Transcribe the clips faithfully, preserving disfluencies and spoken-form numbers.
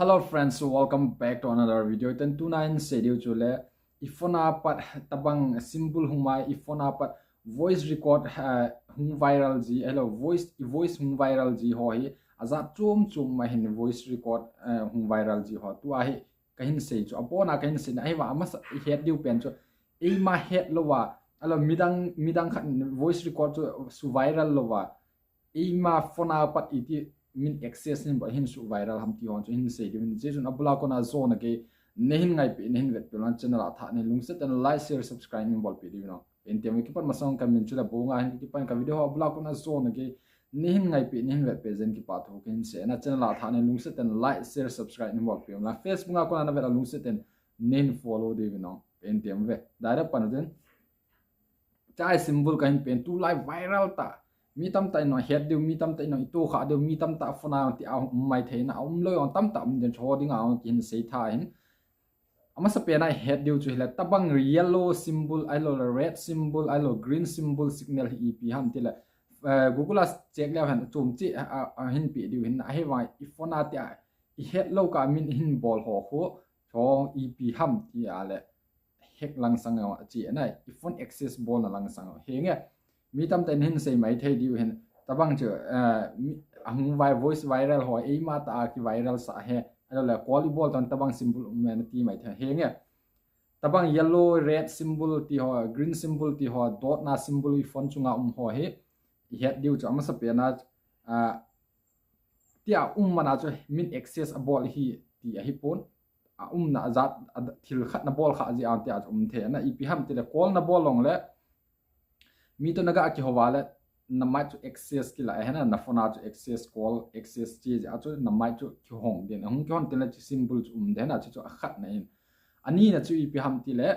Hello friends, so welcome back to another video. Ten tuna in sei diu chu le, i phone a pat tabang symbol hung mai, i phone a pat voice record, uh, hung viral ji, hello, voice, i voice hung viral ji ho hi, ajat chom chom mai hin voice record, uh, hung viral ji ho. Tua hi, kahin sei chu, abona kahin sei na, ahi va, amasa i het diu pen chu, eima het lou va, alo midang, midang khat voice record chu su viral lou va, eima phone a pat iti min access hin ba hin su viral ham ti hon chu hin sei diu hin. Jeh chun abula kona jona ke, nehin ngaipi, nehin vetpi lou channel a tha, nehin lungset in like, share, subscribe, min bolpi diu no. Pen tiam kipat masang ka min chu la bu nga hin kipan ka video ho abula kona jona ke, nehin ngaipi, nehin vetpi jen kipa thu kahin sei na. Channel a tha, nehin lungset in like, share, subscribe, min bolpi la. Facebook a kona na vet a lungset in nehin follow diu no. Pen tiam ve. Direct pan din. Chai symbol kahin pen tulai viral ta. Mi tamtah in het diu, mi tamtah in i to kha diu, mi tamtah phone a ti a um mai thei na, um lou jong tamtah um den chu ho ding a ong kihin sei tha hin. Amasa pen a het diu chu hile tabang yellow symbol, ahilou le red symbol, ahilou green symbol signal hi ipi ham ti le, eh, Google a check leu hen chom chi a, a, a hin pi diu hin, ahi va i phone a ti a i het lou ka min hin bol ho khu, chu ipi ham ti a le, hack langsang a chi anai, i phone access bolna langsang a. Henge, mi tamtah in hin sei mai thei diu hin, tabang chu, eh, mi, ahung vai, voice viral ho, eima ta a ki viral sa he, ahilou le call i bol tan tabang symbol um na ti mai thei. Henge, tabang yellow, red symbol ti ho, green symbol ti ho, dot na symbol i phone chunga um ho hi, i het diu chu amasa pen a, ah, ti a um man a chu min access a bol hi ti ahi pon. A umna a jat, a thil khat na bol kha ji a ti a chu um thei na, ipi ham ti le call na bol lou le, mi to na ga kihou va le, na mic chu access kila, eh, na phone a chu access, call access chi ji a chu na mic chu kihong din, hung kihon tin le chi symbol chu um den a, chu chu a khat na in. Ani na chu ipi ham ti le,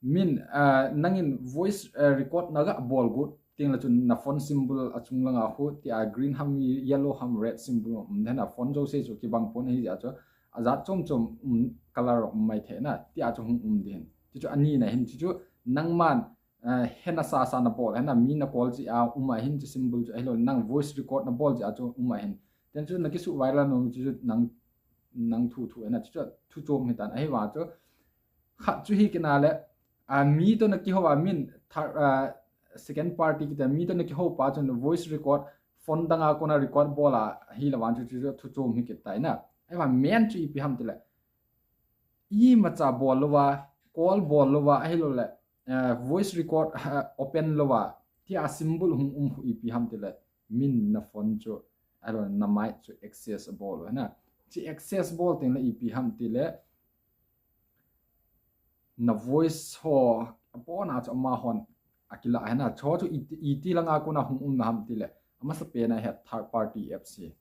min, ah, nangin voice, eh, record na ga bol got ting le chun na phone symbol a chung langa khu ti a green ham, yellow ham, red symbol um den a, phone jouse chu kibang pon hi a chu a jat chom chom, um, color um mai thei na ti a chu hung um din. Chu chu ani na hin chu chu nangman, eh, hena sa sa na bol, hena mi na call chi a um a hin chi symbol chu ahilou nang voice record na bol chi a chu um a hin. Ten chu na kisu viral nom chu chu nang, nang thu thu na chu chu thu chom hi tan ahi va chu. Khat chu hi kina le, a, mi to na kihou a min, third, a, second party kita mi to na kihou pa chun voice record, phone dang a kona record bol a hi la van chu chu chu thu chom hi kit tai na. Ahi va main chu ipi ham ti le, imacha bol lou va, call bol lou va, ahilou le, eh, voice record, eh, open lou va, ti a symbol hung um khu ipi ham ti le, min na phone chu, ahilou na mic chu access a bol lou na. Chi access bol ting le ipi ham ti le, na voice ho, abona chu amahon a kila hena, chu chu iti, iti langa kona hung um na ham ti le, amasa pen a hi third party apps hi.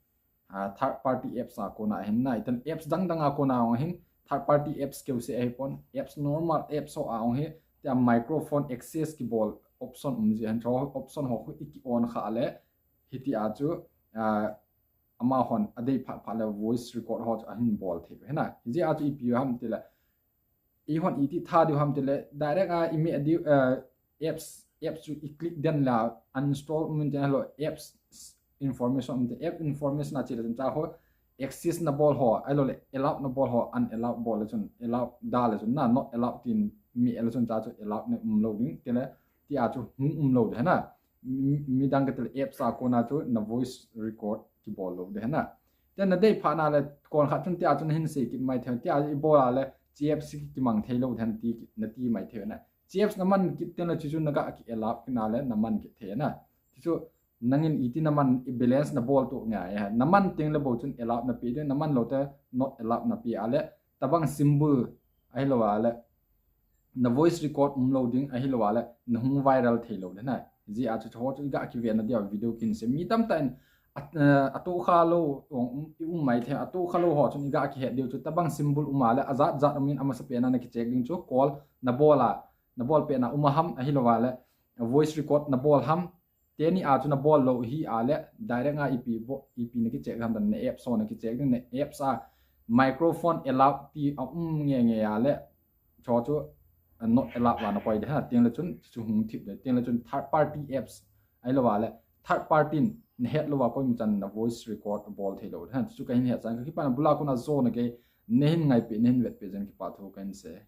Ah, third party apps a kona hin na, itan apps dang dang a kona hung hin, third party apps keu se ahi pon, apps normal apps ho a hung hi, ti a microphone access kibol option um ji hen, chu option ho khu i ki on kha le, hiti a chu, ah, amahon a dei phat phat le voice record ho chu ahin bol thei hena. Hiji a chu ipi ham ti le, i hon iti tha diu ham ti le, direct a i me diu, eh, apps, apps chu i click den la, uninstall um te lo, apps information um te, app information a chi le chun cha ho, access na bol ho, ahilou le allow na bol ho, unallow bol le chun, allow da le chun na, not allow tin me le chun cha chu allow na um lou ding, ti le, ti a chu hung um lou de hena. Mi, midang ka ti le apps a kona chu na voice record kibol lou de hena. Ten na dei phat na le kon khat chun ti a chun hin sei kit mai thei, ti a i bol a le chi apps ki, kimang thei lou den ti na ti mai thei na. Chi apps na man kit ten le chu chu na ga ki allow kit na le na man kit thei na. Chu chu nangin iti na man i balance na bol tu ngai ha. Na man ting le bou chun allow na pe de, na man lou te not allow na pe a le tabang symbol ahilou a le na voice record um lou ding ahilou a le na hung viral thei lou de na. Hiji a chu chu ho chu i ga ki ve na dia video kin se mi tamtah in a, eh, a to kha lou, um, i um mai thei, a to kha lou ho chun i ga ki het diu chu tabang symbol um a le a jat jat um in amasa pen a na ki check ding chu call na bol a, na bol pen a um a ham ahilou a le voice record na bol ham, teni a chu na bol lou hi a le, direct a ipi bo, ipi na ki check ham dan na apps ho na ki check ding, na apps a microphone allow ti a um nge nge a le, chu chu, uh, not allow va na koi de ha, ting le chun, chu hung thip de, ting le chun third party apps, ahilou a le, third party in, nahet louva koima chan na voice record bol thei lou. Hen, chu kahin hetsah in, kakipah in abula kona jona gei nahin ngaipeh, nahin vetpeh jeh in kipathu kahin sei.